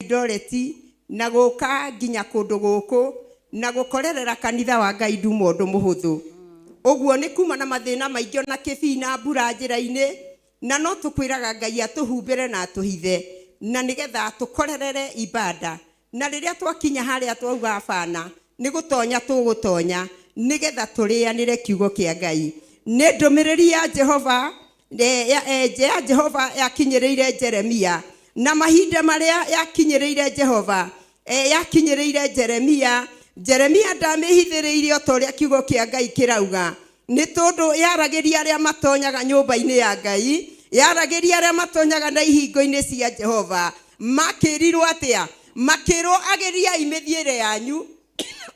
Eldoret na gũka nginya kũndũ gũkũ na gũkorerera kanitha wa Ngai nduma ũndũ mũhũthũ. Ũguo nĩ kuma na mathĩna maingĩ ona kĩbii na mbura njĩra-inĩ, na no tũkwĩraga Ngai atũhumbĩre na atũhithe na nĩgetha tũkorerere ibada. Na rĩrĩa twakinya harĩa twauga abana, nĩ gũtonya tũgũtonya nĩgetha tũrĩanĩre kiugo kĩa Ngai. Nĩ ndũmĩrĩri ya Jehova ya Jehova yakinyĩrĩire Jeremia, na mahinda marĩa yakinyĩrĩire Jehova yakinyĩrĩire Jeremia, Jeremia ndamĩhithĩrĩirie o ta ũrĩa kiugo kĩa Ngai kĩrauga, nĩ tondũ yaragĩria arĩa matonyaga nyũmba-inĩ ya Ngai, yaragĩria arĩa matonyaga na ihingo-inĩ cia Jehova. Makĩrirwo atĩa? Makĩrwo agĩriai mĩthiĩre yanyu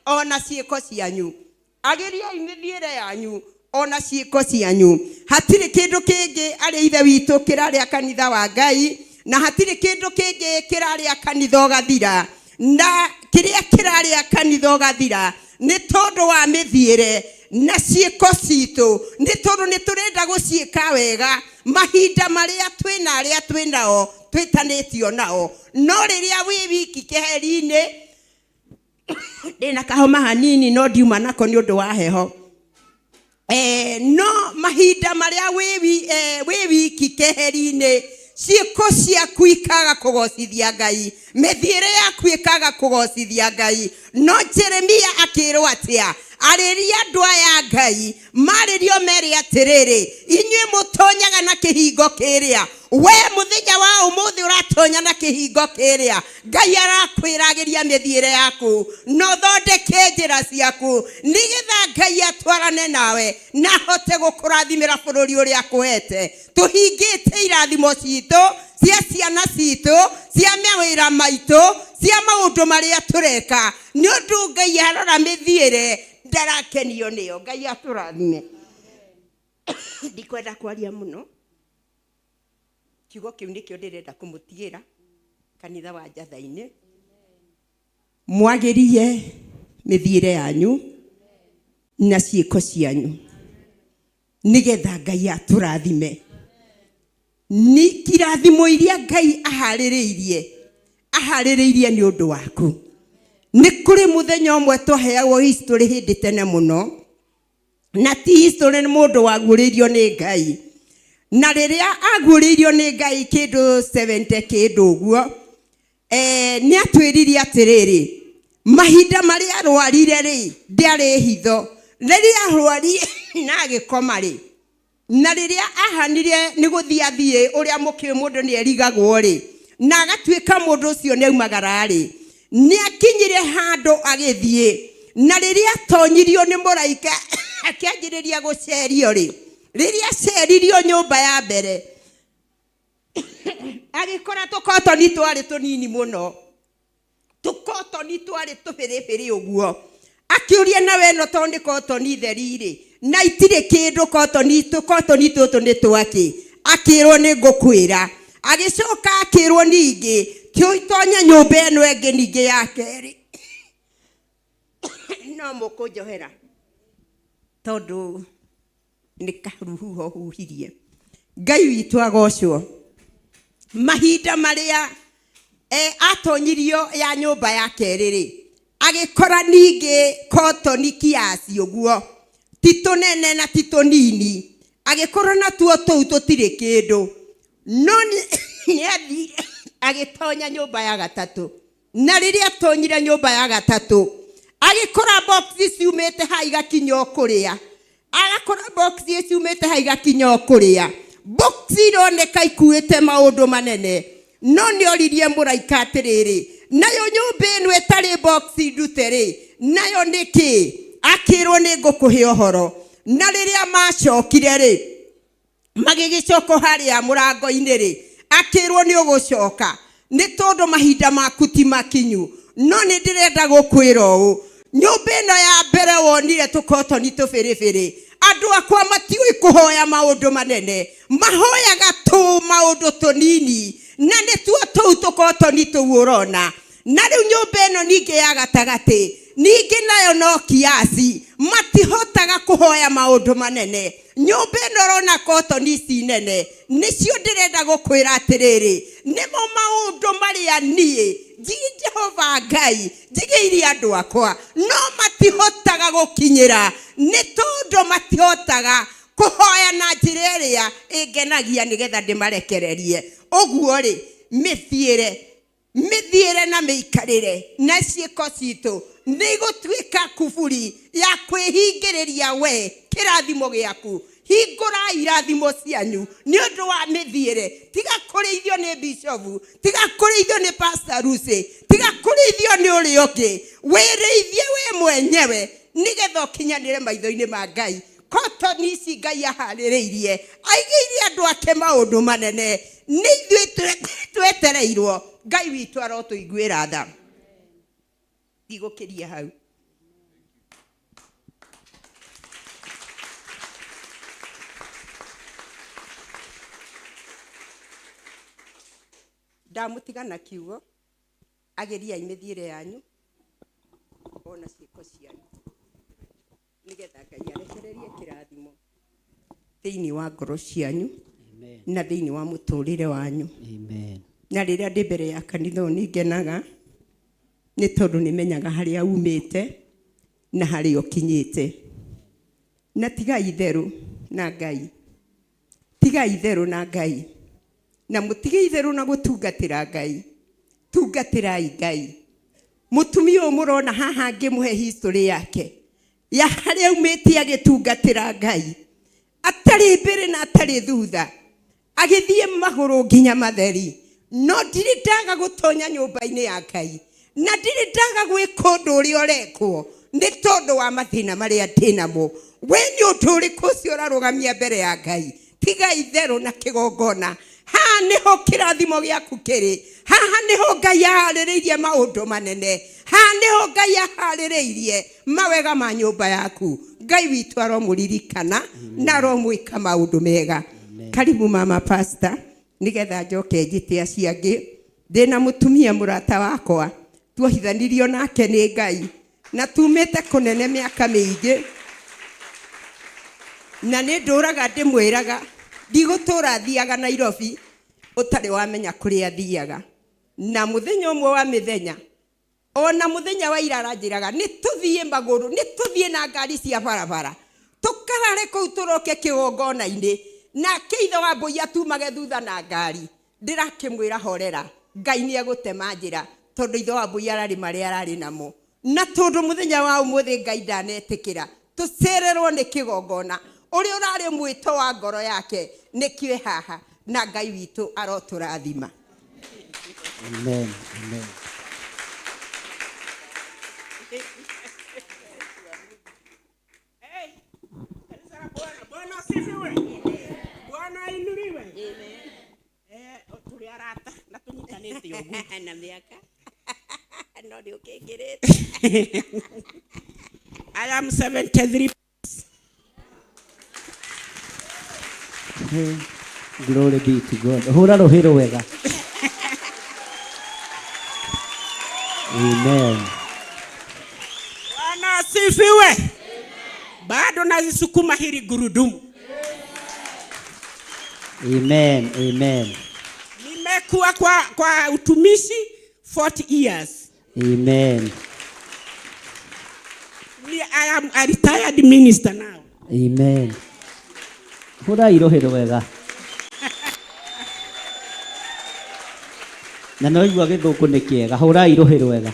o na ciĩko cianyu. Agĩriai mĩthiĩre yanyu o na ciĩko cianyu. Hatirĩ kĩndũ kĩngĩ arĩ ithe witũ kĩrarĩa kanitha wa Ngai, na hatirĩ kĩndũ kĩngĩ kĩrarĩa kanitha ũgathira. Na kĩrĩa kĩrarĩa kanitha ũgathira nĩ tondũ wa mĩthiĩre na ciĩko citũ, nĩ tondũ nĩ tũrenda gũciĩka wega mahinda marĩa twĩna arĩa twĩ nao twĩtanĩtio nao. No rĩrĩa wĩ wiki keheri-inĩ, ndĩna kahoma hanini no ndiuma nako nĩ ũndũ wa heho. No mahinda marĩa wĩ wiki keheri-inĩ, ciĩko ciaku ikaga kũgocithia Ngai, mĩthiĩre yaku ĩkaga kũgocithia Ngai. No Jeremia akĩrwo atĩa? Arĩria andũ aya Ngai, marĩrio mere atĩrĩrĩ, inyuĩ mũtonyaga na kĩhingo kĩrĩa, we mũthenya wa ũmũthĩ ũratonya na kĩhingo kĩrĩa, Ngai arakwĩra agĩria mĩthiĩre yaku na ũthondeke njĩra ciaku nĩgetha Ngai atwarane nawe na ahote gũkũrathimĩra bũrũri ũrĩa akũhete. Tũhingĩte irathimo citũ cia ciana citũ, cia mawĩra maitũ, cia maũndũ marĩa tũreka, nĩ ũndũ Ngai arora mĩthiĩre ndarakenio nĩyo. Ngai atũrathime. Ndikwenda kwaria mũno, kiugo kĩu nĩkĩo ndĩrenda kũmũtigĩra kanitha wa Njatha-inĩ. Mwagĩrie mĩthiĩre yanyu na ciĩko cianyu nĩgetha Ngai atũrathime. Nĩ irathimo iria Ngai aharĩrĩirie, aharĩrĩirie nĩ ũndũ waku. Nĩ kũrĩ mũthenya ũmwe twaheagwo history hĩndĩ tene mũno, na ti history nĩ mũndũ waguũrĩirio nĩ Ngai. Na rĩrĩa aguũrĩirio nĩ Ngai kĩndũ 70 kĩndũ ũguo, nĩ atwĩrire atĩrĩrĩ, mahinda marĩa arwarire rĩ, ndĩarĩ hitho. Rĩrĩa arwarire na agĩkoma rĩ, na rĩrĩa ahanire nĩ gũthiĩ athiĩ ũrĩa mũkĩũĩ mũndũ nĩ erigagwo rĩ, na agatuĩka mũndũ ũcio nĩ aumagara rĩ, nĩ akinyire handũ agĩthiĩ, na rĩrĩa atonyirio nĩ mũraika akĩanjĩrĩria gũcerio rĩ, rĩrĩa aceririo nyũmba ya mbere, agĩkora tũkotoni twarĩ tũnini mũno, tũkotoni twarĩ tũbĩrĩbĩrĩ ũguo. Akĩũria nawe ĩno tondũ nĩ kotoni theri rĩ, na itirĩ kĩndũ kotoni, tũkotoni tũtũ nĩ twakĩ? Akĩrwo nĩ ngũkwĩra. Agĩcoka akĩrwo ningĩ, tonye nyũmba ĩno ĩngĩ ningĩ ya kerĩ. No mũkũnjohera tondũ nĩ karũhuho huhirie. Ngai witũ agocwo. Mahinda marĩa atonyirio ya nyũmba ya kerĩ rĩ, agĩkora ningĩ kotoni kiasi ũguo, ti tũnene na ti tũnini, agĩkora natuo tũu tũtirĩ kĩndũ. No nĩ athire agĩtonya nyũmba ya gatatũ. Na rĩrĩa atonyire nyũmba ya gatatũ, agĩkora box ciumĩte ha igakinya o kũrĩa, agakora box ciumĩte ha igakinya o kũrĩa, box ironeka ikuĩte maũndũ manene. No nĩ oririe mũraika atĩrĩrĩ, nayo nyũmba ĩno ĩtarĩ box ndute rĩ, nayo nĩ kĩ? Akĩrwo nĩ ngũkũhe ũhoro. Na rĩrĩa macokire rĩ, magĩgĩcoka harĩa mũrango-inĩ rĩ, akĩrwo nĩ ũgũcoka nĩ tondũ mahinda maku ti makinyu. No nĩ ndĩrenda gũkwĩra ũũ, nyũmba ĩno ya mbere wonire tũkotoni tũbĩrĩbĩrĩ, andũ akwa matiũĩ kũhoya maũndũ manene, mahoyaga tũ maũndũ tũnini, na nĩtuo tũu tũkotoni tũu ũrona. Na rĩu nyũmba ĩno ningĩ ya gatagatĩ, ningĩ nayo no kiasi, matihotaga kũhoya maũndũ manene. Nyũmba ĩno ũrona kotoni ici nene, nĩcio ndĩrenda gũkwĩra atĩrĩrĩ, nĩmo maũndũ marĩa niĩ Jehova Ngai, njigĩire andũ akwa, no matihotaga gũkinyĩra nĩ tondũ matihotaga kũhoya na njĩra ĩrĩa ĩngenagia nĩgetha ndĩmarekererie. Ũguo rĩ, mĩthiĩre na mĩikarĩre na ciĩko citũ nĩ igũtuĩka kuburi ya kwĩhingĩrĩria we kĩrathimo gĩaku. Hingũrai irathimo cianyu nĩ ũndũ wa mĩthiĩre. Tiga kũrĩithio nĩ bishofu, tiga kũrĩithio nĩ Pastor Lucy, tiga kũrĩithio nĩ ũrĩa ũngĩ, wĩrĩithie we mwenyewe nĩgetha ũkinyanĩre maitho-inĩ ma Ngai. Kotoni ici Ngai aharĩrĩirie, aigĩire andũ ake maũndũ manene, nĩ ithuĩ twetereirwo. Ngai witũ arotũiguĩra tha. Ndigũkĩria hau. Ndamũtiga na kiugo, agĩriai mĩthiĩre yanyu ona ciĩko cianyu, nĩgetha Ngai arekererie kĩrathimo thĩinĩ wa ngoro cianyu na thĩinĩ wa mũtũrĩre wanyu. Amen. Na rĩrĩa ndĩ mbere ya kanitha ũyũ nĩ ngenaga, nĩ tondũ nĩ menyaga harĩa umĩte na harĩa ũkinyĩte. Na tigai itherũ na Ngai, tigai itherũ na Ngai, na mũtige itherũ na gũtungatĩra Ngai. Tungatĩrai Ngai. Mũtumia ũyũ mũrona haha ngĩmũhe history yake ya harĩa aumĩte agĩtungatĩra Ngai, atarĩ mbere na atarĩ thutha, agĩthiĩ magũrũ nginya matheri, no ndirĩ ndaga gũtonya nyũmba-inĩ ya Ngai, na ndirĩ ndaga gwĩka ũndũ ũrĩa ũrekwo nĩ tondũ wa mathĩna marĩa ndĩnamo. We nĩ ũndũ ũrĩkũ ũcio ũrarũgamia mbere ya Ngai? Tiga itherũ na kĩgongona. Haha nĩho kĩrathimo gĩaku kĩrĩ, haha nĩho Ngai aharĩrĩirie maũndũ manene, haha nĩho Ngai aharĩrĩirie mawega ma nyũmba yaku. Ngai witũ aromũririkana na aromwĩka maũndũ mega. Karibu mama pastor, nĩgetha njoke njĩte acio angĩ. Ndĩna mũtumia mũrata wakwa tuohithanirio nake nĩ Ngai, na tumĩte kũnene mĩaka mĩingĩ, na nĩ ndũraga ndĩmwĩraga ndigũtũra thiaga Nairobi ũtarĩ wamenya kũrĩa thiaga. Na mũthenya ũmwe wa mĩthenya, ona mũthenya wa ira, aranjĩraga nĩ tũthiĩ magũrũ, nĩ tũthiĩ na ngari cia barabara, tũkarare kũu, tũroke kĩgongona-inĩ, nake ithe wa mbũi atumage thutha na ngari. Ndĩrakĩmwĩra horera, Ngai nĩ egũtema njĩra, tondũ ithe wa mbũi ararĩ marĩa ararĩ namo. Na tondũ mũthenya wa ũmũthĩ Ngai ndanetĩkĩra tũcererwo nĩ kĩgongona, ũrĩa ũrarĩ mwĩto wa ngoro yake nĩkĩo haha, na Ngai witũ arotũrathima. Amen. Amen. Hey, kanisa la Bwana, Bwana asifiwe. Bwana ainuliwe. Tũrĩ arata na tũnyitanĩte ũguo. Na mĩaka no nĩ ũkĩngĩrĩte. I am 73. Hey, glory be to God. Hũra rũhĩ rwega. Amen. Bwana asifiwe. Bado nazisukuma hili gurudumu. Amen. Amen. Nimekuwa kwa utumishi 40 years. Amen. I am a retired minister now. Amen. Hũrai rũhĩ rwega. Na no igua gĩthũngũ nĩ kĩega. Hũrai rũhĩ rwega.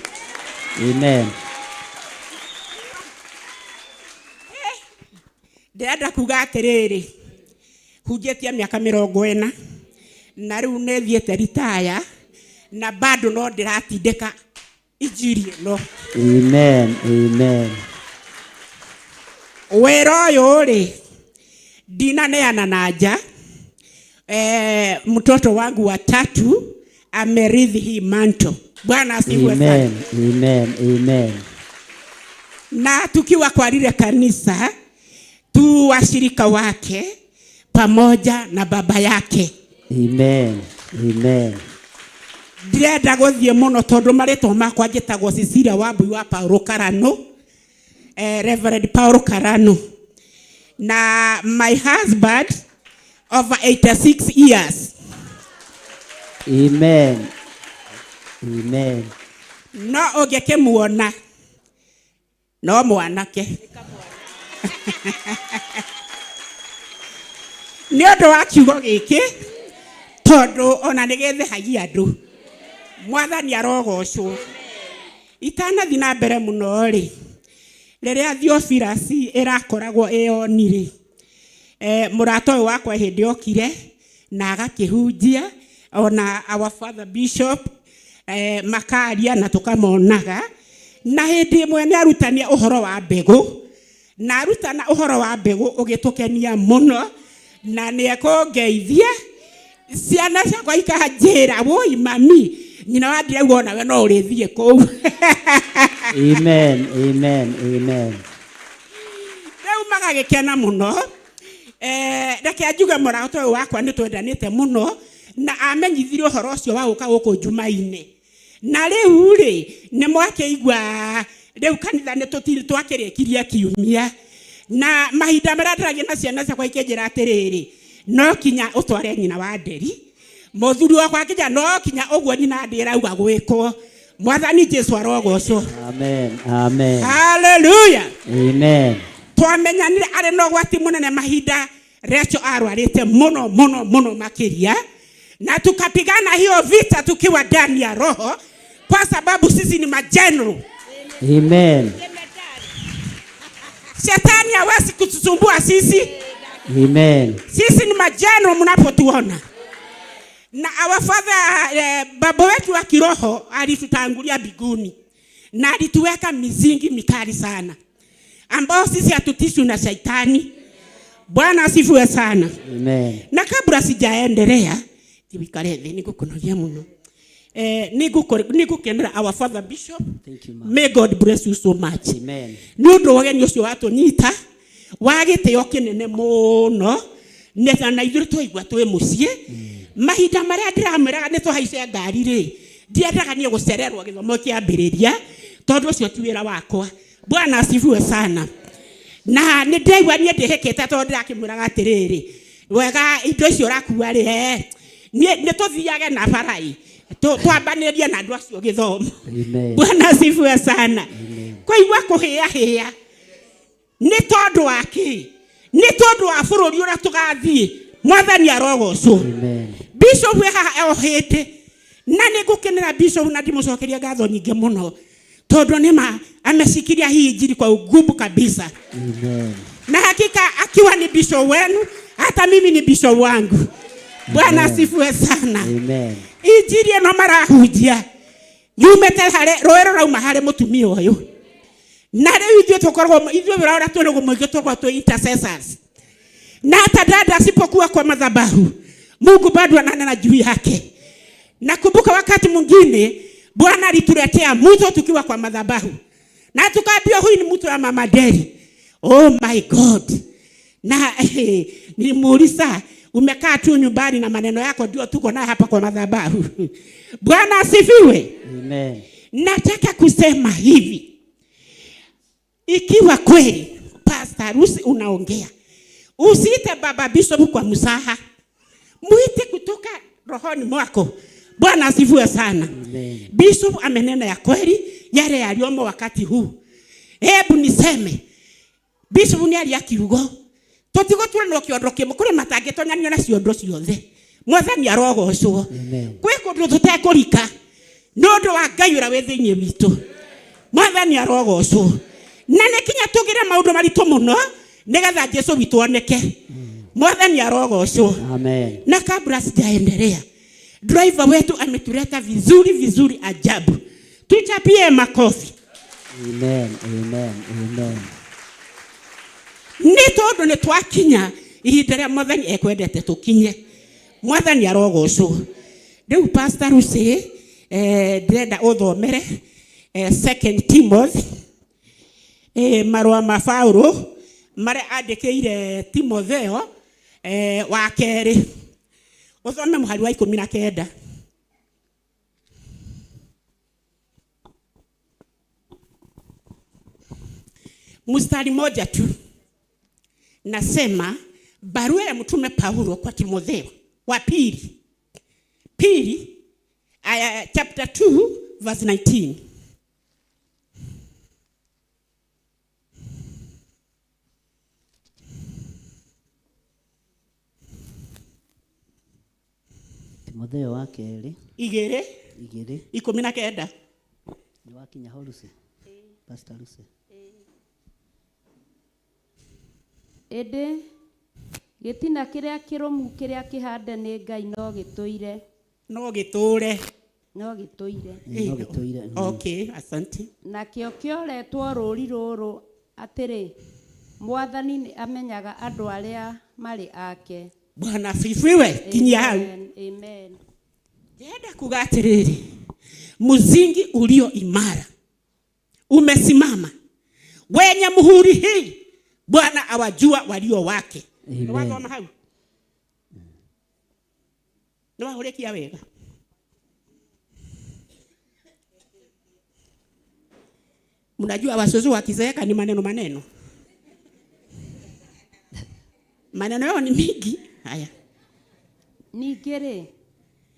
Amen. Ndĩrenda kuga atĩrĩrĩ, hunjĩtie mĩaka 40 na rĩu nĩ thiĩte ritaya, na bado no ndĩratindĩka injiri ĩno. Amen. Amen. Wĩra ũyũ rĩ, ndinaneana na nja. Mtoto wangu wa tatu amerithi hii mantle. Bwana asifiwe sana. Amen. Amen. Amen. Na tukiwa kwa lile kanisa tu washirika wake pamoja na baba yake. Amen. Amen. Ndirenda gũthiĩ mũno tondũ marĩtwa makwa njĩtagwo Cecilia Wambui wa Paulo Karano, Reverend Paulo Karano, na my husband over 86 years. Amen. Amen. No ũngĩkĩmuona no mwanake nĩ ũndũ wa kiugo gĩkĩ tondũ ona nĩ gĩthehagia andũ. Mwathani arogocwo. Itanathiĩ na mbere mũno rĩ, rĩrĩa Theophilus ĩrakoragwo ĩyoni rĩ, mũrata ũyũ wakwa hĩndĩ okire na agakĩhunjia ona our father bishop makaria na tũkamonaga, na hĩndĩ ĩmwe nĩ arutania ũhoro wa mbegũ, na arutana ũhoro wa mbegũ ũgĩtũkenia mũno, na nĩ ekũngeithia ciana ciakwa ikanjĩra, woi mami, nyina wa ndirauga onawe no ũrĩthiĩ kũu. Amen. Amen. Amen. Rĩu magagĩkena mũno. Reke njuge mũrata ũyũ wakwa nĩ twendanĩte mũno, na amenyithirie ũhoro ũcio wa gũka gũkũ Jumaine. Na rĩu rĩ, nĩ mwakĩigua rĩu kanitha nĩ twakĩrĩkirie kiumia, na mahinda marĩa ndĩragia na ciana ciakwa ikĩnjĩra atĩrĩrĩ, no kinya ũtware nyina wa Nderi. Mũthuri wakwa akĩnjĩra no kinya ũguo nyina ndĩrauga gwĩkwo. Mwathani Jesu arogocwo. Amen. Amen. Hallelujah. Amen. Twamenyanire arĩ na ũgwati mũnene mahinda Rachel arwarĩte mũno mũno mũno makĩria, na tukapigana hiyo vita tukiwa ndani ya roho, kwa sababu sisi ni majenerali. Amen. Shetani hawezi kutusumbua sisi. Amen. Sisi ni majenerali mnapotuona. Na our father, baba wetu wa kiroho alitutangulia mbinguni na alituweka mizingi mikali sana ambao sisi hatutishwi na shetani. Bwana asifiwe sana. Amen. Na kabla sijaendelea, tiwikare thĩ nĩngũkũnogia mũno. Nĩngũkenera our father bishop. Thank you, ma'am. May God bless you so much. Amen. Nĩ ũndũ wa ũgeni ũcio watũnyita wa gĩtĩo kĩnene mũno, na ithuĩ twaigua twĩ mũciĩ. Mahinda marĩa ndĩramwĩraga nĩ tũhaice ngari rĩ, ndiendaga niĩ gũcererwo gĩthomo kĩambĩrĩria, tondũ ũcio ti wĩra wakwa. Bwana asifiwe sana. Na nĩ ndĩraigua niĩ ndĩhĩkĩte tondũ ndĩrakĩmwĩraga atĩrĩrĩ, wega indo icio ũrakua rĩ, niĩ nĩ tũthiage na bara ĩ, twambanĩrie na andũ acio gĩthomo. Amen. Bwana asifiwe sana. Kũigua kũhĩahĩa nĩ tondũ wa kĩ? Nĩ tondũ wa bũrũri ũrĩa tũgathiĩ. Mwathani arogocwo. Amen. Bishop wĩ haha o hĩndĩ, na nĩ ngũkenera bishop na ndimũcokeria ngatho nyingĩ mũno, tondũ nĩ ma ameshikilia hii injili kwa ugumu kabisa. Amen. Na hakika akiwa ni bishop wenu, hata mimi ni bishop wangu. Bwana asifiwe sana. Amen. Injili ĩno marahunjia yumĩte harĩ rũĩ rũrauma harĩ mũtumia ũyũ. Na rĩu ithuĩ tũkoragwo, ithuĩ wĩra ũrĩa twĩ naguo mũingĩ tũkoragwo twĩ intercessors. Na hata dada asipokuwa kwa madhabahu, Mungu bado ananena juu yake. Nakumbuka wakati mwingine Bwana alituletea mto tukiwa kwa madhabahu, na tukaambiwa huyu ni mto wa Mama Deri. Oh my God. Na nilimuuliza, umekaa tu nyumbani na maneno yako ndio tuko naye hapa kwa madhabahu. Bwana asifiwe. Amen. Nataka kusema hivi, ikiwa kweli Pastor Rusi unaongea, usiite baba bishop kwa msaha, muite kutoka rohoni mwako. Bwana asifiwe sana. Amen. Bishop amenena ya kweli yale yaliomo wakati huu. Hebu niseme, bishop ni aria kiugo tutigotura no kiondo kimwe kuri matangĩtonyanio na ciondo ciothe. Mwathani arogocwo. Amen. Kwĩ kũndũ tũtekũrika nĩ ũndũ wa Ngai ũrĩa wĩ thĩinĩ witũ. Mwathani arogocwo. Na nĩ kinya tũgĩre maũndũ maritũ mũno nĩgetha Jesu witũ oneke. Mwathani arogocwo. Amen. Na kabla sijaendelea, driver wetu ametuleta vizuri vizuri ajabu. Tuchapie makofi. Amen, amen, amen. Nĩ tondũ nĩ twakinya ihinda rĩa Mwathani ekwendete tũkinye. Mwathani arogocwo. Rĩu Pastor Lucy, ndĩrenda ũthomere, Second Timothy, marũa ma Paulo marĩa andĩkĩire Timotheo, wa kerĩ. Ũthome mũhari wa 19. Mstari moja tu. Nasema barua ya mtume Paulo kwa Timotheo wa pili. Pili, Chapter 2 verse 19. Timotheo wa kerĩ Igĩrĩ igĩrĩ 19. Nĩ wakinya ho Lucy? Pastor Lucy. Ĩndĩ gĩtina kĩrĩa kĩrũmu kĩrĩa kĩhande nĩ Ngai no gĩtũire. No gĩtũre. No gĩtũire. No gĩtũire. Okay, asante. Nakĩo kĩoretwo rũũri rũrũ atĩrĩ, Mwathani nĩ amenyaga andũ arĩa marĩ ake. Bwana asifiwe. Kinyia hau. Amen, amen. Ndĩrenda kuga atĩrĩrĩ, msingi ulio imara umesimama wenye muhuri hii, Bwana awajua walio wake. Amen. Nĩwathoma hau? Nĩwahũrĩkia wega? Mnajua wasozi wakizeeka ni maneno maneno, maneno yao ni mingi. Haya, Ningĩ rĩ,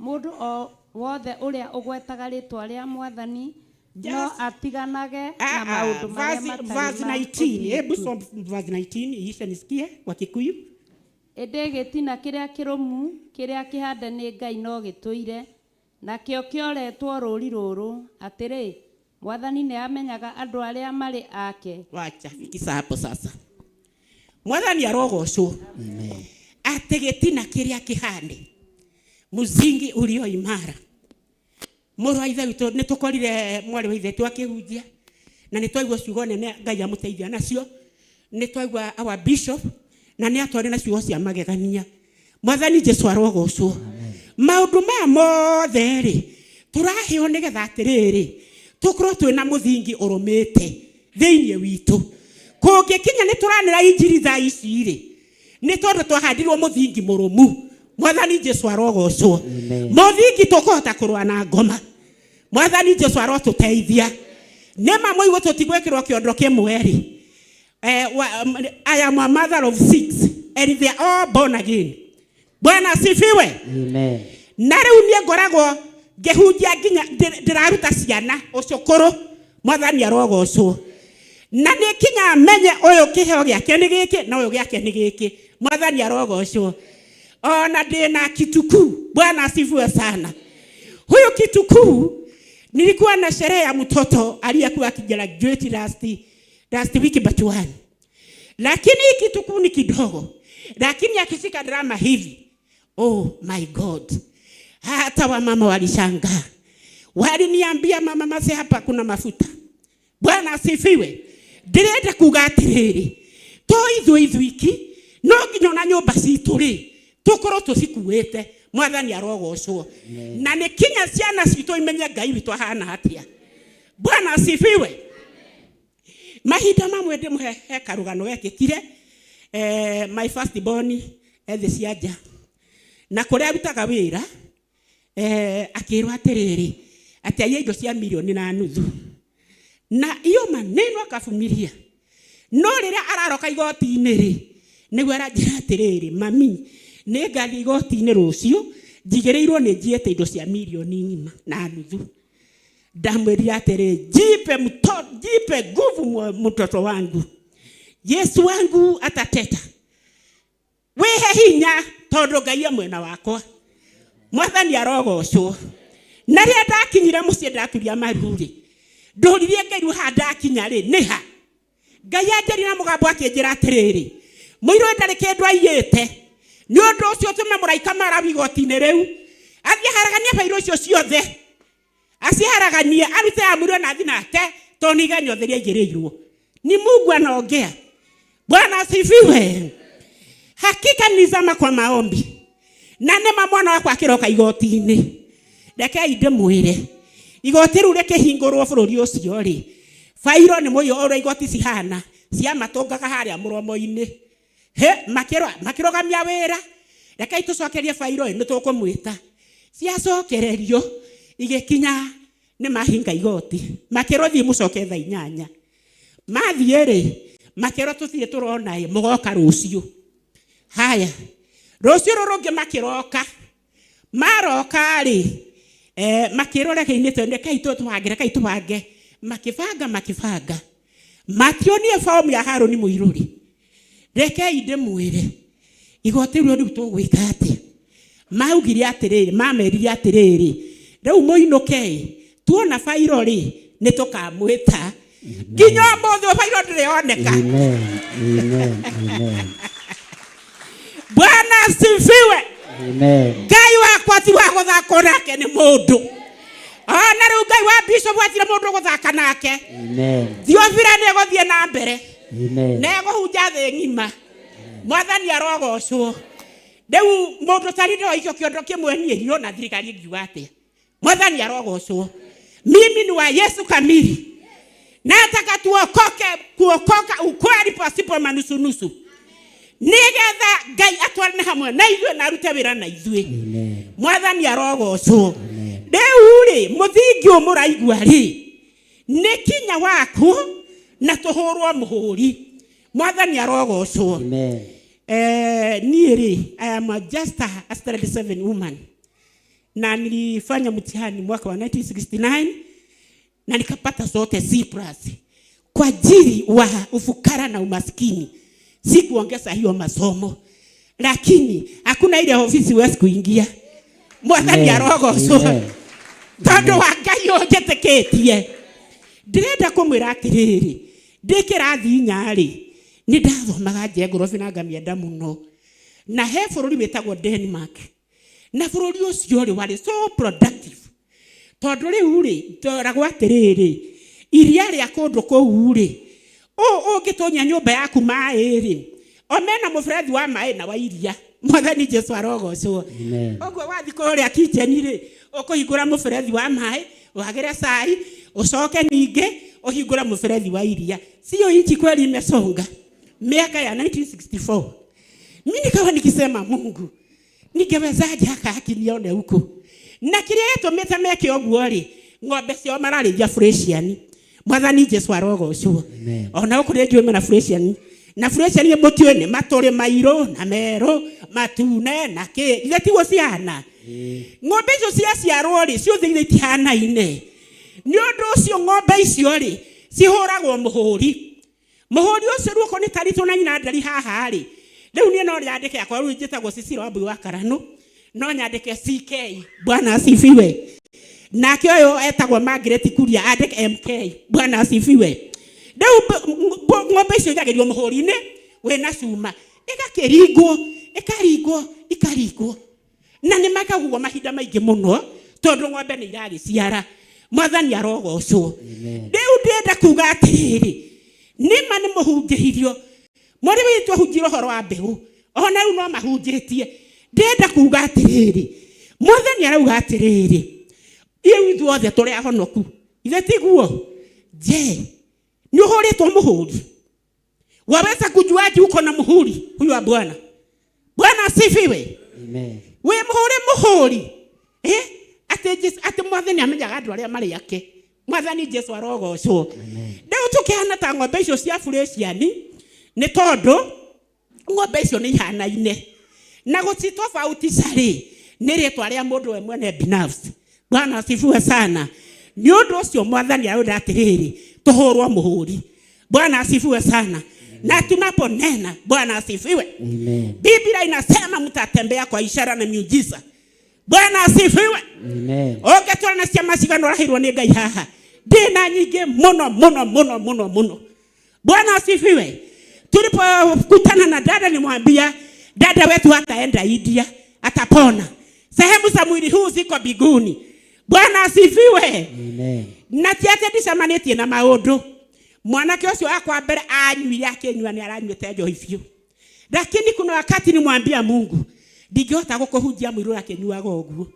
mũndũ o wothe ũrĩa ũgwetaga rĩtwa rĩa Mwathani no atiganage na maũndũ marĩa verse, matarĩ verse ma 19. Hebu ũthingu. soma verse 19 iishe nisikie kwa Kikuyu. Ĩndĩ gĩtina kĩrĩa kĩrũmu kĩrĩa kĩhande nĩ Ngai no gĩtũire, nakĩo kĩoretwo rũũri rũrũ atĩrĩ, Mwathani nĩ amenyaga andũ arĩa marĩ ake. Wacha fikisa hapo sasa. Mwathani arogocwo. Amen. Atĩ gĩtina kĩrĩa kĩhande msingi ulio imara. Mũrũ wa ithe witũ nĩ tũkorire mwarĩ wa ithe witũ akĩhunjia na nĩ twaigua ciugo nene Ngai amũteithia nacio. Nĩ twaigua our bishop na nĩ atwarĩ na ciugo cia magegania. Mwathani Jesu arogocwo. Maũndũ maya mothe rĩ tũraheo nĩgetha atĩrĩrĩ tũkorwo twĩna mũthingi ũrũmĩte thĩinĩ witũ. Kũngĩkinya nĩ tũranĩra injiri thaa ici rĩ nĩ tondũ twahandirwo mũthingi mũrũmu. Mwathani Jesu arogocwo. Amen. Mũthingi tũkũhota kũrũa na ngoma. Mwathani Jesu arotũteithia. Nĩma mũigũ tũtigwĩkĩrwo kĩondo kĩmwe rĩ. I am a mother of 6 and they are all born again. Bwana asifiwe. Amen. Na rĩu niĩ ngoragwo ngĩhunjia nginya ndĩraruta ciana ũcũkũrũ. Mwathani arogocwo. Na nĩ kinya menye ũyũ kĩheo gĩake nĩ gĩkĩ na ũyũ gĩake nĩ gĩkĩ. Mwathani arogocwo. Ona ndĩna kitukuu. Bwana asifiwe sana. Huyu kitukuu nilikuwa na sherehe ya mtoto aliyekuwa akigraduate last week but one. Lakini hii kitukuu ni kidogo. Lakini akishika drama hivi, oh my God. Hata wamama walishangaa. Waliniambia mama mase hapa kuna mafuta. Bwana asifiwe. Ndĩrenda kuga atĩrĩrĩ, to ithuĩ ithuiki no nginya ona nyũmba citũ rĩ tũkorwo tũcikuĩte. Mwathani arogocwo. Na nĩ kinya ciana citũ imenye Ngai witũ ahana atĩa. Bwana asifiwe. Mahinda mamwe ndĩmũhe he karũgano gekĩkire. My first born ethĩ cia nja na kũrĩa arutaga wĩra akĩrwo atĩrĩrĩ atĩ aiye indo cia 1.5 milioni na iyo maneno akabumiria. No rĩrĩa araroka igoti-inĩ rĩ nĩguo aranjĩra atĩrĩrĩ, mami nĩ ngathiĩ igoti-inĩ rũciũ njigĩrĩirwo nĩ njiĩte indo cia 1.5 milioni. Ndamwĩrire atĩrĩ, jipe nguvu mtoto wangu, Yesu wangu atateta, wĩhe hinya tondũ Ngai e mwena wakwa. Mwathani arogocwo. Na rĩrĩa ndakinyire mũciĩ ndaturia maru rĩ ndũririe Ngai rĩu haha ndakinya rĩ nĩ ha. Ngai anjĩrire na mũgambo akĩnjĩra atĩrĩrĩ, mũirũ ndarĩ kĩndũ aiyĩte, nĩ ũndũ ũcio tũme mũraika marawi igoti-inĩ rĩu athiĩ aharaganie bairũ icio ciothe, aciharaganie arute amũrĩ na athiĩ nake tondũ nĩ igenyo rĩrĩa aigĩrĩirwo. Ni Mungu anaongea. Bwana asifiwe. Hakika nilizama kwa maombi na nĩma mwana wakwa akĩroka igoti-inĩ. Rekei ndĩmwĩre igoti rĩu rĩkĩhingũrwo bũrũri ũcio rĩ bairo nĩ mũiyo ũrĩa igoti cihana ciamatũngaga harĩa mũromo-inĩ. He makĩrũgamia wĩra, rekei tũcokerie bairo ĩ nĩ tũkũmwĩta. Ciacokererio igĩkinya nĩ mahinga igoti, makĩrwo thiĩ mũcoke thaa 8. Mathiĩ rĩ makĩrwo tũtirĩ tũrona ĩ mũgoka rũciũ. Haya rũciũ rũrũ rũngĩ makĩroka, maroka rĩ Makĩrwo rekei nĩ twende rekei tũbange, rekei tũbange. Makĩbanga makĩbanga. Mationire fomu ya Harũni Mũirũri. Rekei ndĩmwĩre, igoti rĩu rĩu tũgwĩka atĩa? Maugire atĩrĩrĩ, mamerire atĩrĩrĩ, rĩu mũinũke tuona bairo rĩ, nĩ tũkamwĩta. Nginya ũmũthĩ bairo ndĩrĩ yoneka. Amen. Amen. Amen. Bwana asifiwe. Amen. Ngai wakwa ti wa gũthakwo nake nĩ mũndũ. Ona rĩu Ngai wa bishop atire mũndũ gũthaka nake. Amen. Thiobira nĩ ĩgũthiĩ na mbere. Amen. Na ĩgũhunja thĩ ng'ima. Mwathani arogocwo. Rĩu mũndũ tari ndoikio kĩondo kĩmwe niĩ ndĩrona thirikari ĩngiuga atĩa. Mwathani arogocwo. Mimi ni wa Yesu kamili. Nataka tuokoke kuokoka ukweli pasipo manusunusu. Nigetha Ngai atwarane hamwe na ithuĩ na arute wĩra na ithuĩ. Amen. Mwathani arogocwo. Rĩu rĩ mũthingi ũyũ mũraigua rĩ nĩ kinya waku na tũhũrwo mũhũri. Mwathani arogocwo. Amen. Niĩ rĩ I am a just a standard 7 woman na nilifanya mtihani mwaka wa 1969 na nikapata zote C plus kwa ajili wa ufukara na umaskini. Sikuongeza hiyo masomo, lakini hakuna ile ofisi huwezi kuingia. Mwathani arogocwo Amen. tondu wa Ngai ũnjĩtĩkĩtie. Ndĩrenda kũmwĩra atĩrĩrĩ, ndĩ kĩrathi inya rĩ, nĩ ndathomaga geography na ngamĩenda mũno, na he bũrũri wĩtagwo Denmark, na bũrũri ũcio rĩ warĩ so productive tondũ rĩu rĩ ndoragwo atĩrĩrĩ iria rĩa kũndũ kũu rĩ ũngĩtonya nyũmba yaku maĩ rĩ o mena mũberethi wa maĩ na wa iria. Mwathani Jesu arogocwo. Amen. Ũguo wathiĩ kũrĩa kitchen rĩ ũkũhingũra mũberethi wa maĩ wagĩre cai ũcoke ningĩ ũhingũre mũberethi wa iria. Sio inchi kweli imesonga. Miaka ya 1964 mimi nikawa nikisema Mungu ningewezaje haka haki nione huko. Na kĩrĩa gĩtũmĩte meke ũguo rĩ, ng'ombe ciao mararĩithia Fresian. Mwathani Jesu arogocwo. Amen. Ona gũkũ nĩ njũĩ mena Fresian. Na Fresian mũtiũĩ nĩ matũrĩ mairũ na merũ matune na kĩ. Ithe tiguo cihana. Ng'ombe icio ciaciarwo rĩ, ciothe ithe itihanaine. Nĩ ũndũ ũcio ng'ombe icio rĩ, cihũragwo mũhũri. Mũhũri ũcio rĩu okorwo nĩ taritũ na nyina ndari haha rĩ, rĩu niĩ no nyandĩke akwa rĩu njĩtagwo Cecily Wambui wa Karanu, no nyandĩke CK. Bwana asifiwe. Nake ũyũ etagwo Margaret Kuria andĩke MK. Bwana asifiwe. Rĩu ng'ombe icio njagĩrio mũhũri-inĩ wĩna cuma ĩgakĩringwo ĩkaringwo ikaringwo na nĩ mekaga ũguo mahinda maingĩ mũno tondũ ng'ombe nĩ iragĩciara. Mwathani arogocwo. Amen. Rĩu ndĩrenda kuga atĩrĩrĩ, nĩma nĩ mũhunjĩirio mwarĩ witũ ahunjire ũhoro wa mbeũ ona rĩu no mahunjĩtie. Ndĩrenda kuga atĩrĩrĩ, Mwathani arauga atĩrĩrĩ, rĩu ithuothe tũrĩ ahonoku, ithe tiguo? Je, nĩ ũhũrĩtwo mũhũri? Waweza kujuaje uko na muhuri huyu wa Bwana? Bwana asifiwe. Amen. Wĩ mũhũre mũhũri. Atĩ Jesu, atĩ Mwathani amenyaga andũ arĩa marĩ ake. Mwathani Jesu arogocwo. Rĩu tũkĩhana ta ng'ombe icio cia Fresian nĩ tondũ ng'ombe icio nĩ ihanaine. Na gũcitofautisha rĩ, nĩ rĩtwa rĩa mũndũ we mwene binafsi. Bwana asifiwe sana. Nĩ ũndũ ũcio Mwathani arauga atĩrĩrĩ, tũhũrwo mũhũri. Bwana asifiwe sana. Na tunaponena, Bwana asifiwe. Amen. Biblia inasema mtatembea kwa ishara na miujiza. Bwana asifiwe. Amen. Ũngĩtwara na ciama cigana ũrahirwo nĩ Ngai haha. Ndĩna nyingĩ mũno mũno mũno mũno mũno. Bwana asifiwe. Tulipokutana na dada nimwambia dada wetu hataenda India, atapona. Sehemu za mwili huu ziko mbinguni. Bwana asifiwe. Amen. Na ti atĩ ndicemanĩtie na maũndũ. Mwanake ũcio wakwa mbere anyuire akĩnyua nĩ aranyuĩte njohi biũ. Lakini kuna wakati nimwambia Mungu, ndingĩhota gũkũhunjia mũirũ akĩnyuaga ũguo.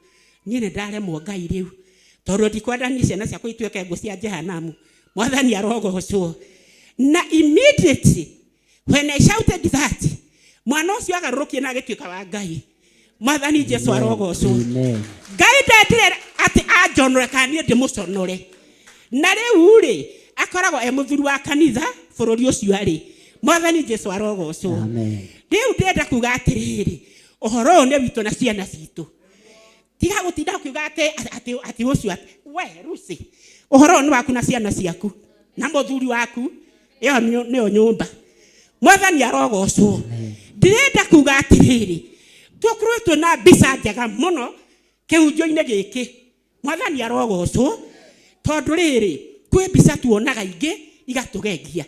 Niĩ nĩ ndaremwo Ngai rĩu. Tondũ ndikwenda niĩ ciana ciakwa ituĩke ngũ cia Jehanamu. Mwathani arogocwo. Na immediately when I shouted that, mwana ũcio agarũrũkire na agĩtuĩka wa Ngai. Mwathani Jesu arogocwo. Amen. Ngai ndendire atĩ anjonore kana niĩ ndĩmũconore. Na rĩu rĩ, akoragwo e mũthuri wa kanitha bũrũri ũcio arĩ. Mwathani Jesu arogocwo. Amen. Rĩu ndĩrenda kuga atĩrĩrĩ, ũhoro ũyũ nĩ witũ na ciana citũ. Tiga gũtinda ũkiuga atĩ atĩ atĩ ũcio atĩ we Lucy, ũhoro ũyũ nĩ waku na ciana ciaku na mũthuri waku, ĩyo nĩyo nyũmba. Mwathani arogocwo. Ndĩrenda kuga atĩrĩrĩ, tũkorwo twĩna mbica njega mũno kĩhunjio-inĩ gĩkĩ. Mwathani arogocwo, tondũ rĩrĩ kwĩ mbica tuonaga ingĩ igatũgegia.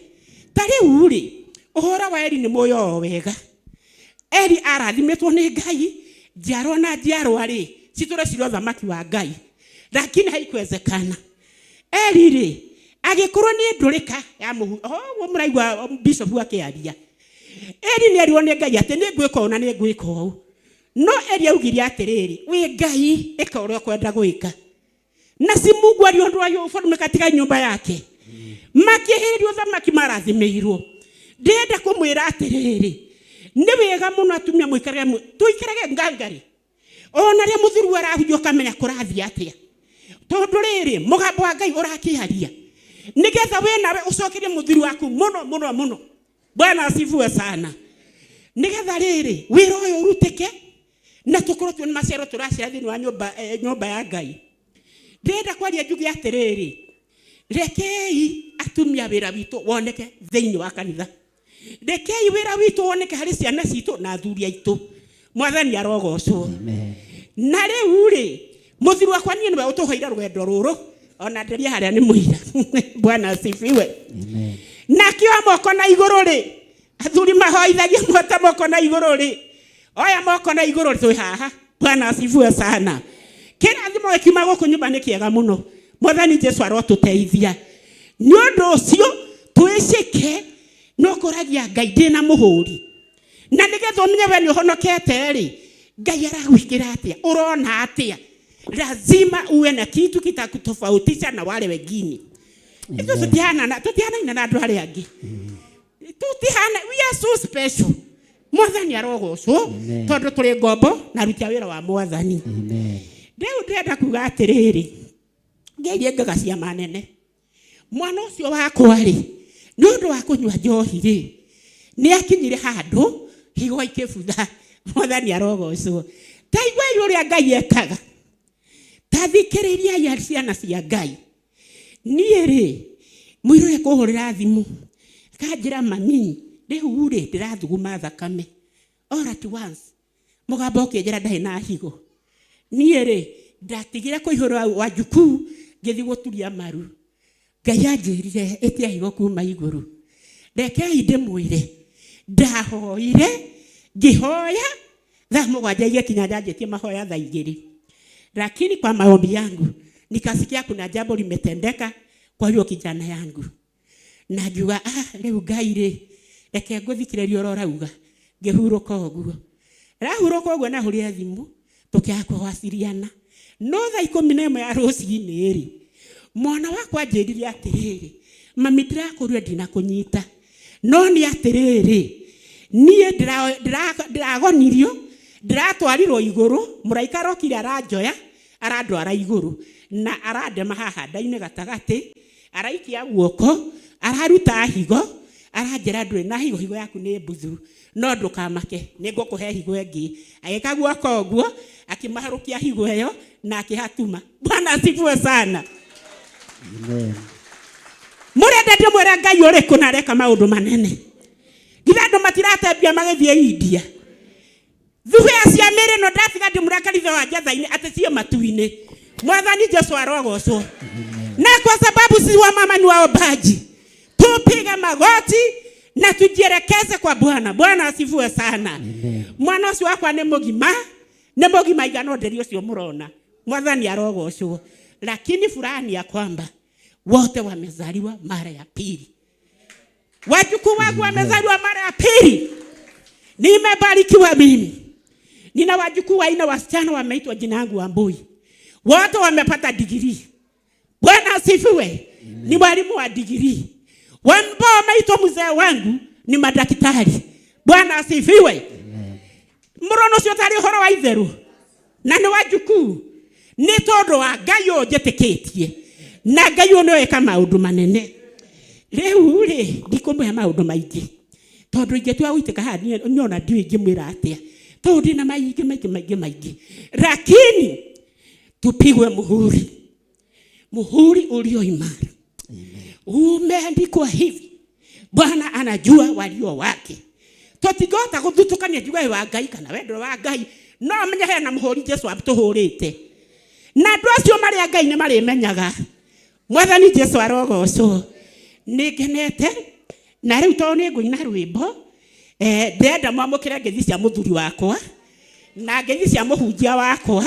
Ta rĩu rĩ, ũhoro wa Eli nĩ mũĩ o wega. Eli arathimĩtwo nĩ Ngai, njiarwa na njiarwa rĩ citũre cirĩ ũthamaki wa Ngai, lakini haikuwezekana. Eli rĩ agĩkorwo nĩ ndũrĩka ya mũhu, ũguo mũraigua bishop akĩaria. Eli nĩ erirwo nĩ Ngai atĩ nĩ ngwĩka ũũ na nĩ ngwĩka ũũ, no Eli augire atĩrĩrĩ, wĩ Ngai, ĩka ũrĩa ũkwenda gwĩka. Na si Mungu aliondoa hiyo ufalme katika nyumba yake, makĩehererio ũthamaki marathimĩirwo. Ndĩrenda kũmwĩra atĩrĩrĩ, nĩ wega mũno atumia mũikarage, tũikarage ngangari ona rĩa mũthuri arahunjia ũkamenya kũrathiĩ atĩa, tondũ rĩrĩ mũgambo wa Ngai ũrakĩaria, nĩgetha we nawe ũcokerie mũthuri waku mũno mũno mũno. Bwana asifiwe sana. Nĩgetha rĩrĩ wĩra ũyũ ũrutĩke na tũkorwo twĩna maciaro tũracera thĩinĩ wa nyũmba, nyũmba ya Ngai. Ndĩrenda kwaria njuge atĩrĩrĩ, rekei atumia wĩra witũ woneke thĩinĩ wa kanitha, rekei wĩra witũ woneke harĩ ciana citũ na athuri aitũ. Mwathani arogocwo. Na rĩu rĩ, mũthuri wakwa niĩ nĩwe ũtũheire rũgendo rũrũ, ona ndĩria harĩa nĩ mũira. Bwana asifiwe. Nakĩo moko na igũrũ rĩ, athuri mahoithagia mwota moko na igũrũ rĩ, oya moko na igũrũ twĩ haha. Bwana asifiwe sana. Kĩrathimo gĩkiuma gũkũ nyũmba nĩ kĩega mũno. Mwathani Jesu arotũteithia. Nĩ ũndũ ũcio twĩcĩke no kũragia Ngai ndĩna mũhũri, na nĩgetha ũmenye we nĩ ũhonokete rĩ, Ngai aragwĩkĩra atĩa, ũrona atĩa. Lazima uwe na kitu kitakutofautisha na wale wengine. Ithuĩ tũtihanaine na andũ arĩa angĩ, tutihana, we are so special. Mwathani arogocwo, tondũ tũrĩ ngombo na aruti a wĩra wa Mwathani. Rĩu ndĩrenda kuga atĩrĩrĩ, ngerie ngaga ciama nene. Mwana ũcio wakwa rĩ, nĩ ũndũ wa kũnyua njohi rĩ, nĩ akinyire handũ higo ikĩbutha. Mwathani arogocwo. Ta iguai ũrĩa Ngai ekaga, ta thikĩrĩriai ciana cia Ngai. Niĩ rĩ, mũirũre kũhũrĩra thimũ akanjĩra, mami, rĩu rĩ ndĩrathuguma thakame. All at once mũgambo ũkĩnjĩra ndarĩ na higo. Niĩ rĩ, ndatigire kũihũrwo wajukuu, ngĩthiĩ gũturia maru. Ngai anjĩrire ĩtia higo kuma igũrũ. Rekei ndĩmwĩre, ndahoire ngĩhoya thaa 7 igĩkinya, ndanjĩtie mahoya thaa 2, lakini kwa maombi yangu nikasikia kuna jambo limetendeka kwa hiyo kijana yangu, na ngiuga, ah, rĩu Ngai rĩ, reke ngũthikĩrĩria ũrĩa ũrauga. Ngĩhurũka ũguo, rahurũka ũguo, nahũrire thimũ tũkĩaga kũwaciriana. No thaa 11 ya rũcinĩ rĩ, mwana wakwa anjĩrire atĩrĩrĩ, mami, ndĩrakũria ndinakũnyita, no nĩ atĩrĩrĩ, niĩ ndĩragonirio, ndĩratwarirwo igũrũ, mũraika arokire aranjoya arandwara igũrũ na arandema haha nda-inĩ gatagatĩ, araikia guoko araruta higo, aranjĩra, ndũrĩ na higo, higo yaku nĩ mbuthu, no ndũkamake, nĩ ngũkũhe higo ĩngĩ. Agĩka guoko ũguo, akĩmaharũkia higo ĩyo na akĩhatuma. Bwana asifiwe sana. Amen. Mũrenda ndĩmwĩre Ngai ũrĩkũ na areka maũndũ manene? Githĩ andũ matiratembia magĩthiĩ India? Thuhĩa cia mĩrĩ ĩno ndatiga ndĩmũra kanitha wa njatha-inĩ atĩ ciĩ matu-inĩ. Mwathani Jesu arogocwo. Na kwa sababu si wamama ni waombaji, tupige magoti na tujielekeze kwa Bwana. Bwana asifiwe sana. Mwana ũcio wakwa nĩ mũgima, nĩ mũgima igana ũndĩri ũcio mũrona. Mwathani arogocwo. Lakini furaha ni ya kwamba wote wamezaliwa mara ya pili. Wajukuu wangu wamezaliwa mara ya pili. Nimebarikiwa mimi. Nina wajukuu 4 wasichana wameitwa jina yangu Wambui. Wote wamepata digrii. Bwana asifiwe. Ni walimu wa digrii. Ambao wameitwa mzee wangu ni madaktari. Bwana asifiwe. Mũrono ũcio tarĩ ũhoro wa itheru na nĩ wajukuu, nĩ tondũ wa Ngai ũyũ njĩtĩkĩtie, na Ngai ũyũ nĩwe ĩka maũndũ manene. Rĩu rĩ, ndikũmũhe maũndũ maingĩ tondũ ingĩtua gũitĩka haha niĩ ona ndiũĩ ingĩmwĩra atĩa, tondũ ndĩna maingĩ maingĩ maingĩ maingĩ, lakini Tupigwe muhuri, muhuri ulio imara. Umeandikwa hivi, Bwana anajua walio wake. Tũtingĩhota gũthutũkania njuge wĩ wa Ngai kana we ndũrĩ wa Ngai, no menye hena mũhũri Jesu atũhũrĩte, na andũ acio marĩ a Ngai nĩ marĩmenyaga. Mwathani Jesu arogocwo. Nĩ ngenete na rĩu tondũ nĩ ngũina rwĩmbo, ndĩrenda mwamũkĩre ngeithi cia mũthuri wakwa na ngeithi cia mũhunjia wakwa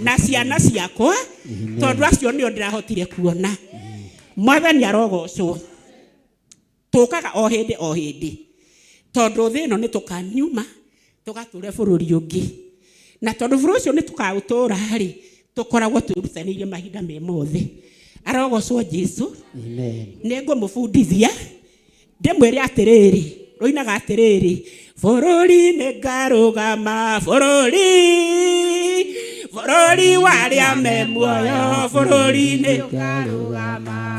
na ciana ciakwa, tondũ acio nĩo ndĩrahotire kuona. Mwathani arogocwo. Tũkaga o hĩndĩ o hĩndĩ, tondũ thĩ ĩno nĩ tũkamiuma tũgatũre bũrũri ũngĩ, na tondũ bũrũri ũcio nĩ tũkaũtũra rĩ, tũkoragwo twĩrutanĩirie mahinda me mothe. Arogocwo Jesu. Amen. Nĩ ngũmũbundithia ndĩmwĩre atĩrĩrĩ, rũinaga atĩrĩrĩ, bũrũri nĩ ngarũgama, bũrũri, bũrũri wa arĩa me muoyo, bũrũri nĩ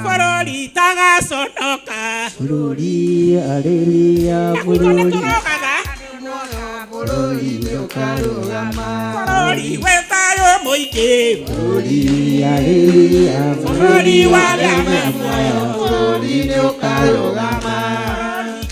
bũrũri tagaconoka. Bũrũri, haleluya. Na gwitũ nĩ Bũrũri. Tũrogaga. Bũrũri Ũkarũgama, bũrũri wĩ thayũ mũingĩ. Bũrũri, haleluya. Bũrũri wa arĩa me muoyo. Bũrũri nĩ ũkarũgama.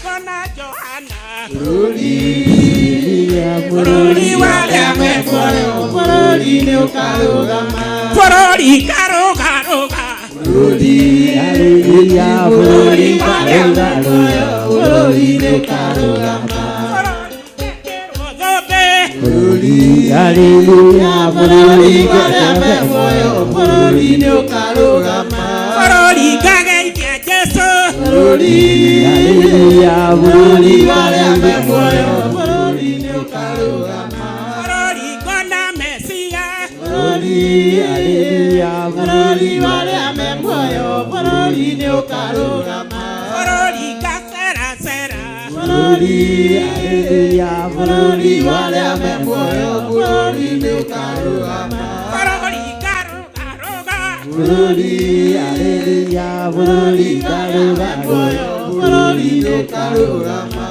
Kona Johana. Bũrũri. Haleluya. Bũrũri wa arĩa me muoyo. Bũrũri nĩ ũkarũgama. Bũrũri karũgarũga. Bũrũri. Haleluya. Bũrũri Bũrũri wa arĩa me muoyo. Bũrũri nĩ ũkarũgama. Bũrũri gekĩrwo thũmbĩ. Bũrũri. Haleluya. Bũrũri wa arĩa me muoyo. Bũrũri nĩ ũkarũgama. Bũrũri ngageithia Jesu. Bũrũri. Haleluya. Bũrũri Bũrũri wa arĩa me muoyo. Bũrũri nĩ ũkarũgama. Bũrũri ngona Mesia. Bũrũri. Haleluya. Bũrũri wa arĩa me muoyo. Bũrũri nĩ ũkarũgama. Bũrũri ngaceracera. Bũrũri. Haleluya. Bũrũri wa arĩa me muoyo. Bũrũri nĩ ũkarũgama. Bũrũri ngarũgarũga. Bũrũri. Haleluya. Bũrũri Bũrũri wa arĩa me muoyo. Bũrũri nĩ ũkarũgama.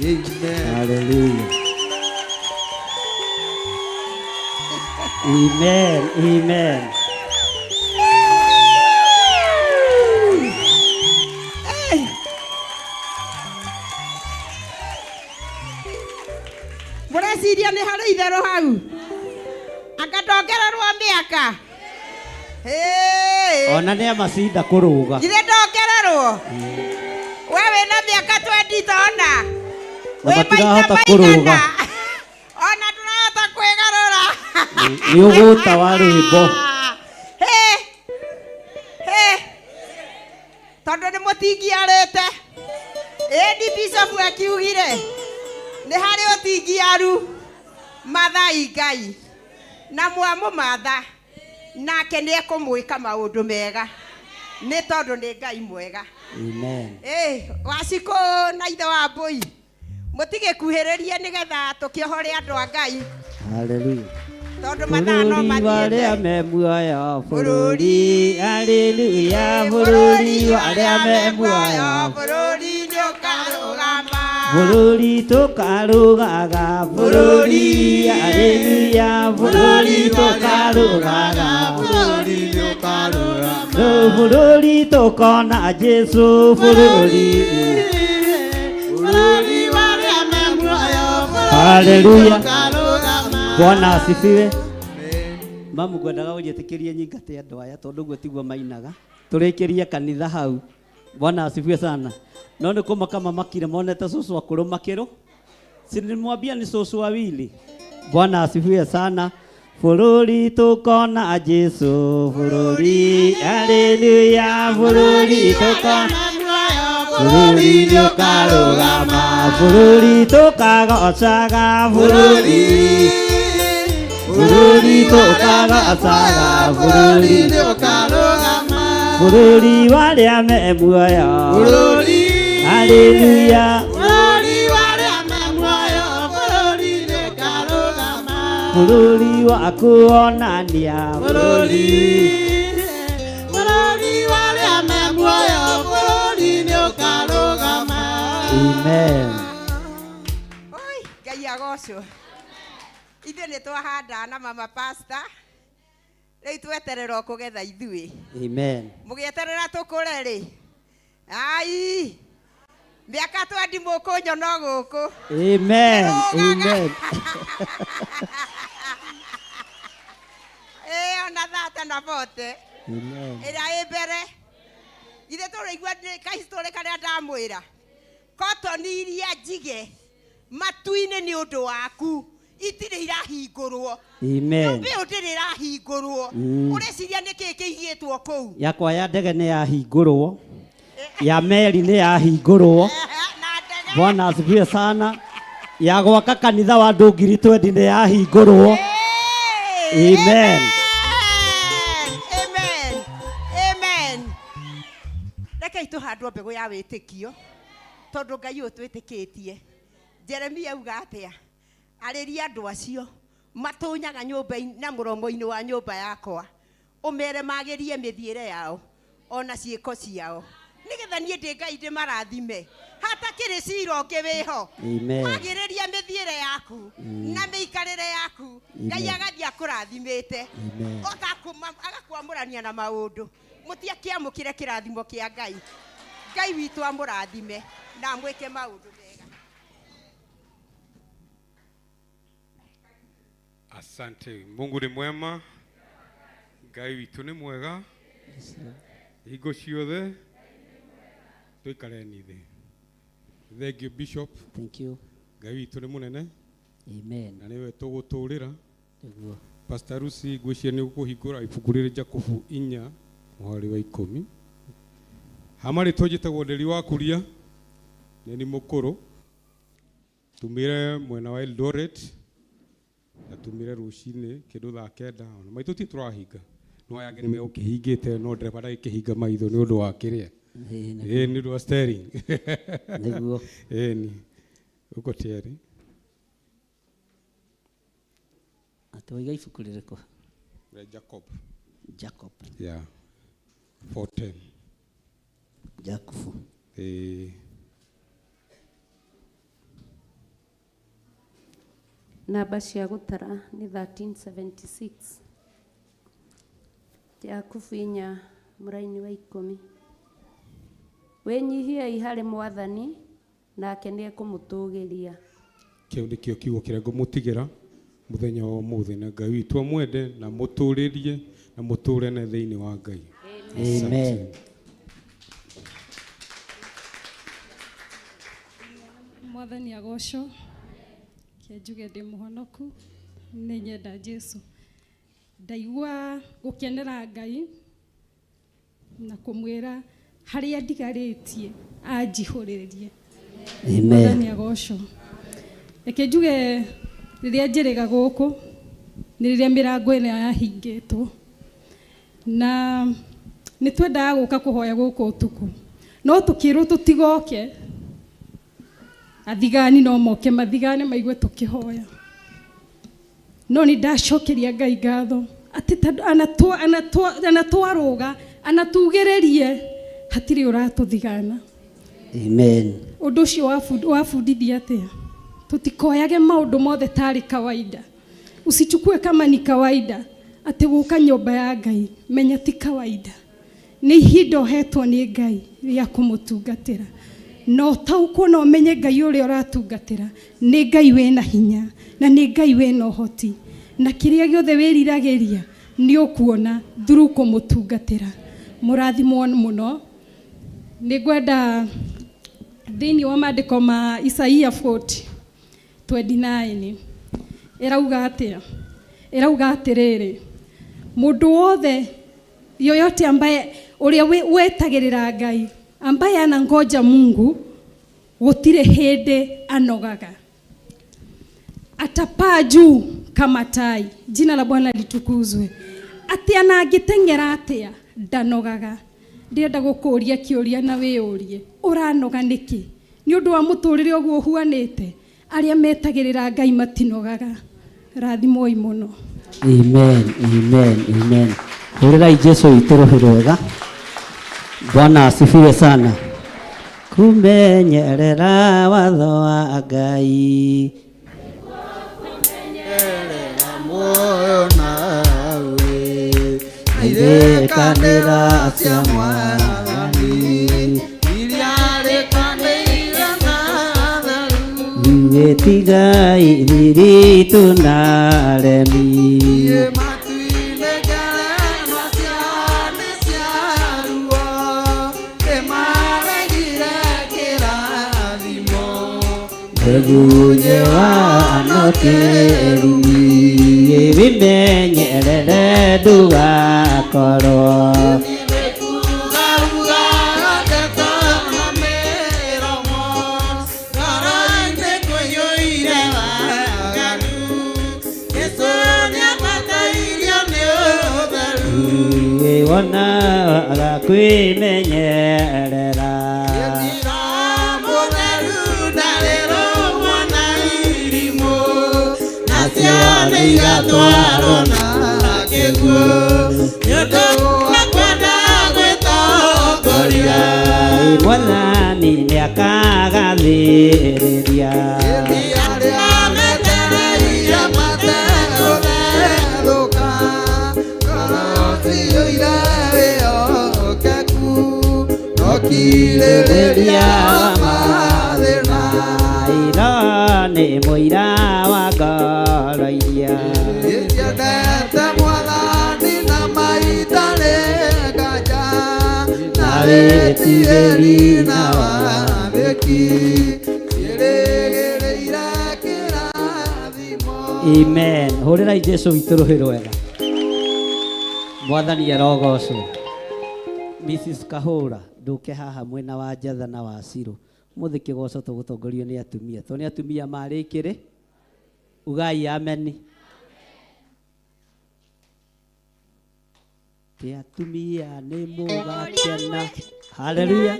Amen. Hallelujah. Amen. Amen. Mũreciria nĩ harĩ itherũ hau anga ndongererwo mĩaka? Hĩ. Ona nĩ amacinda kũrũga. Githĩ ndongererwo? We wĩna mĩaka 20 tona Na wĩ maita matirahota kũrũga. maigana ona ndũrahota kwĩgarũra. Nĩ ũgũta wa rwĩmbo. Hĩ, hĩ, tondũ nĩ mũtingiarĩte. Ĩndi bishop akiugire nĩ harĩ ũtingiaru. Mathai Ngai na mwamũmatha nake nĩ ekũmwĩka maũndũ mega, nĩ tondũ nĩ Ngai mwega. Amen. Ĩ Wacikũ na ithe wa mbũi, mũtigĩkuhĩrĩrie nĩgetha tũkĩohore andũ a Ngai. Hallelujah. Tondũ mathaa no Bũrũri wa arĩa mathiĩte. Me muoyo, bũrũri, haleluya, bũrũri wa arĩa me muoyo. Bũrũri nĩ ũkarũgama. Bũrũri tũkarũgaga, bũrũri, haleluya, bũrũri tũkarũgaga. Bũrũri nĩ ũkarũgama. No bũrũri tũkona Jesu, bũrũri. Bũrũri wa arĩa me muoyo. Hallelujah. Ũkarũgama. Bwana asifiwe. Mamu, ngwendaga ũnjĩtĩkĩrie nyingate andũ aya tondũ ũguo tiguo mainaga. Tũrĩkĩrie kanitha hau. Bwana asifiwe sana. No nĩ kũmaka mamakire monete cũcũ akũrũ makĩrũ. Si nilimwambia ni cũcũ wawili. Bwana asifiwe sana. Bũrũri tũkona Jesu, bũrũri, haleluya, bũrũri tũkona. Bũrũri nĩ ũkarũgama. Bũrũri tũkagocaga, bũrũri. Bũrũri tũkagocaga, Bũrũri bũrũri. nĩ ũkarũgama. Bũrũri wa arĩa me muoyo. Bũrũri. Haleluya. Bũrũri wa arĩa me muoyo. Bũrũri nĩ ũkarũgama. Bũrũri wa kuonania. Bũrũri. Bũrũri wa arĩa me muoyo. Bũrũri nĩ ũkarũgama. Amen. Oi, Ngai agocwo. Ithuĩ Ithuĩ nĩ twahanda na mama pastor, rĩu tweterera o kũgetha ithuĩ. Amen. Mũgĩeterera tũkũre rĩ, ai mĩaka twendi mũkũnyona gũkũ. Amen. Ndĩrũgaga. Amen. Ĩ ona thate na bote. Amen. Ĩrĩa ĩ mbere ithe tũraigua kahistory karĩa ndamwĩra, kotoni iria njige matu-inĩ nĩ ũndũ waku itirĩ irahingũrwo. Amen. Nyũmba ĩyo ndĩrĩ ĩrahingũrwo. Ũreciria nĩkĩĩ kĩigĩtwo kũu? Yakwa ya ndege nĩ yahingũrwo, ya meri nĩ yahingũrwo. Na ndege. Bwana asifiwe sana. Ya gwaka kanitha wa andũ 20,000 nĩ yahingũrwo. Amen. Amen. Amen. Amen. Rekei tũhandwo mbegũ ya wĩtĩkio tondũ Ngai ũyũ twĩtĩkĩtie. Jeremia auga atĩa? Arĩria andũ acio matũnyaga nyũmba na mũromo-inĩ wa nyũmba yakwa, ũmere magĩrie mĩthiĩre yao ona ciĩko ciao, nĩgetha niĩ ndĩ Ngai ndĩmarathime. Hatakĩrĩ cira ũngĩ wĩho. Amen. Wagĩrĩria mĩthiĩre yaku na mĩikarĩre yaku, Ngai agathiĩ akũrathimĩte. Amen. Agakwamũrania na maũndũ. Mũtiakĩamũkĩre kĩrathimo kĩa Ngai. Ngai witũ amũrathime na amwĩke maũndũ mega. Asante. Mungu ni mwema, Ngai witũ nĩ mwega hingo ciothe. Tũikareni thĩ. Thank you, Bishop. Thank you. Ngai witũ nĩ mũnene. Amen. Na nĩwe tũgũtũrĩra. Nĩguo. Pastor Lucy, ngwĩciria nĩ ũkũhingũra ibuku rĩrĩ Jakubu 4 mũhari wa 10. Hama rĩtwa njĩtagwo Nderi wa Kuria, nĩ ni mũkũrũ. Tumire mwena wa Eldoret na tumire rũcinĩ kĩndũ thaa 9, ona maitũ ti tũrahinga, no aya angĩ nĩ megũkĩhingĩte, no ndereba ndagĩkĩhinga maitho nĩ ũndũ wa kĩrĩa. Ĩĩ, Ĩĩ, nĩ ũndũ wa steering. Nĩguo. Ĩĩ, ni uko tayari? Atĩ waiga ibuku rĩrĩkũ? Rĩa Jacob. Jacob. Yeah. 4:10. Jakubu. Ĩĩ. Namba cia gũtara nĩ 1376. Jakubu 4 mũraini wa 10. Wĩnyihiei harĩ Mwathani nake nĩekũmũtũgĩria. Kĩu nĩkĩo kiugo kĩrĩa ngũmũtigĩra mũthenya wa ũmũthĩ, na Ngai witũ amwende na mũtũrĩrie na mũtũrene thĩinĩ wa Ngai. Amen. Mwathani agocwo. Ke njuge ndĩ mũhonoku, nĩ nyenda Jesu. Ndaigua gũkenera Ngai na kũmwĩra harĩa ndigarĩtie anjihũrĩrie. Amen. Mwathani agocwo. Reke njuge rĩrĩa njĩrĩga gũkũ nĩ rĩrĩa mĩrango ĩno yahingĩtwo, na nĩ twendaga gũka kũhoya gũkũ ũtukũ, no tũkĩrwo tũtigoke. Athigani no moke mathigane maigue tũkĩhoya, no nĩ ndacokeria Ngai ngatho atĩ tondũ anatwarũga anatugĩrĩrie hatirĩ ũratũthigana. Amen. Ũndũ ũcio wabundithia atĩa? Tũtikoyage maũndũ mothe tarĩ kawaida. Usichukue kama ni kawaida atĩ gũka nyũmba ya Ngai, menya ti kawaida. Nĩ ihinda ũhetwo nĩ Ngai rĩa kũmũtungatĩra. Na ũtaũkwo na ũmenye Ngai ũrĩa ũratungatĩra nĩ Ngai wĩna hinya na nĩ Ngai wĩna ũhoti, na kĩrĩa gĩothe wĩriragĩria nĩ ũkuona through kũmũtungatĩra. Mũrathimwo mũno. Nĩ ngwenda thĩinĩ wa maandĩko ma Isaia 40:29 ĩrauga atĩa? Ĩrauga atĩrĩrĩ, mũndũ wothe yoyote ambaye ũrĩa wetagĩrĩra Ngai, ambaye anangoja Mungu, gũtirĩ hĩndĩ anogaga. Atapaa juu kama tai. Jina la Bwana litukuzwe. Atĩ ona angĩteng'era atĩa ndanogaga. Ndĩrenda gũkũria kĩũria na wĩyũrie, ũranoga nĩkĩ? Nĩ ũndũ wa mũtũrĩre ũguo ũhuanĩte? Arĩa metagĩrĩra Ngai matinogaga. Rathimwoi mũno. Amen, amen, amen. Hũrĩrai Jesu witũ rũhĩ rwega. Bwana asifiwe sana. Kumenyerera watho wa Ngai. Muoyo nawe Irĩkanĩra cia Mwathani iria rĩkanĩire na theru Tigai thiritũ na aremi matu-inĩ ngerenwa cia nĩ cia ruo nĩmaregire kĩrathimo Mbegũ wa kĩrumi wĩmenyerere ndũgakorwo Kuga ndeto na mĩromo ngoro-inĩ kũiyũire waganu Jesũ nĩabatairio nĩ ũtheru Wona kwĩmenyerera Mũtheru ndarĩ rũmwo na irimũ nacio nĩ igatwarwo na kĩguũ nĩ ũndũ wa kwenda gwĩtongoria Mwathani nĩakagathĩrĩria arĩa metereire mategũtherũka ngoro ciyũire wĩhokeku no kirĩrĩria wa mathĩna Iro nĩ mũira wa ngoro iria Nĩnjendete Mwathani na maita nĩ nganja na wĩtigĩri na wathĩki ciĩrĩgĩrĩire kĩrathimo Amen. Hũrĩrai Jesũ witũ rũhĩ rwega. Mwathani arogocwo. Mrs. Kahũra ndũke haha mwena wa Njatha na wa Cirũ. Mũthĩ kĩgoco tũgũtongorio nĩ atumia. Tondũ nĩ atumia marĩ kĩrĩ? Ugai ameni. Ti atumia nĩ mũgakena. Hallelujah.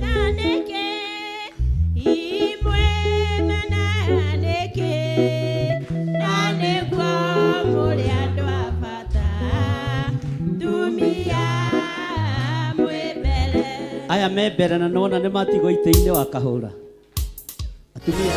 Aya me mbere na nona nĩ matigwo itĩ-inĩ wa Kahũra. Atumia.